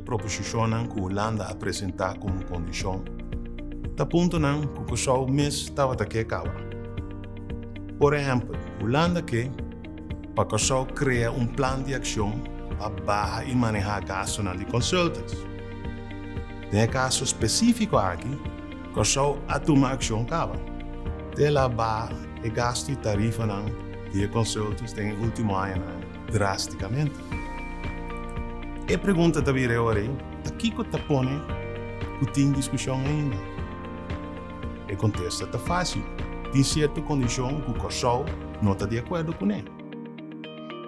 proposishonnan ku Hulanda a presentá komo kondishon ta puntonan ku Kòrsou mes tabata ke kaba. Por ehèmpel, Hulanda ke pa Kòrsou krea un plan di akshon pa baha i manehá gastunan di consultants. Den e kaso spesífiko aki, Kòrsou a tuma akshon kaba. Te el a baha e gastu i tarifanan di e consultants den e último añanan drástikamente. E pregunta ta bira e ora ei, ta kiko ta pone ku tin diskushon ainda? E kontesta ta fásil, tin sierto kondishon ku Kòrsou no ta di akuerdo kuné.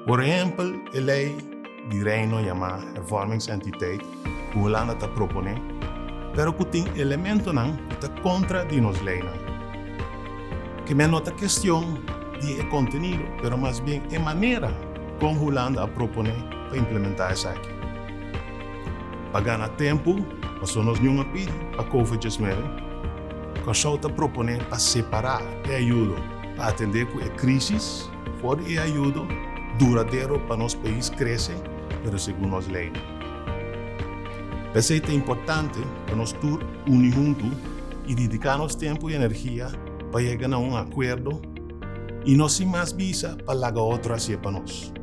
Por ehèmpel e lei di Reino yamá Hervormingsentiteit ku Hulanda ta proponé, pero ku tin elementonan ku ta kontra di nos leinan. Kimen no ta kestion di e kontenido, pero mas bien e manera kon Hulanda a proponé pa implementá esaki. Pa gana tempu, pasobra nos niun a pidi pa Covid 19, Kòrsou ta proponé pa separá e ayudo pa atendé ku e krísis for di e ayudo duradero pa nos pais krese, pero segun nos leinan. P'esei ta importante pa nos tur uni huntu i dediká nos tempu i energia pa yega na un akuerdo i no sin mas bisa pa laga otro hasié pa nos.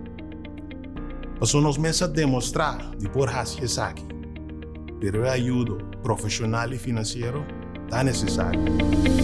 Pasobra nos mes a demostrá di por hasi esaki, pero e ayudo profeshonal i finansiero ta nesesario.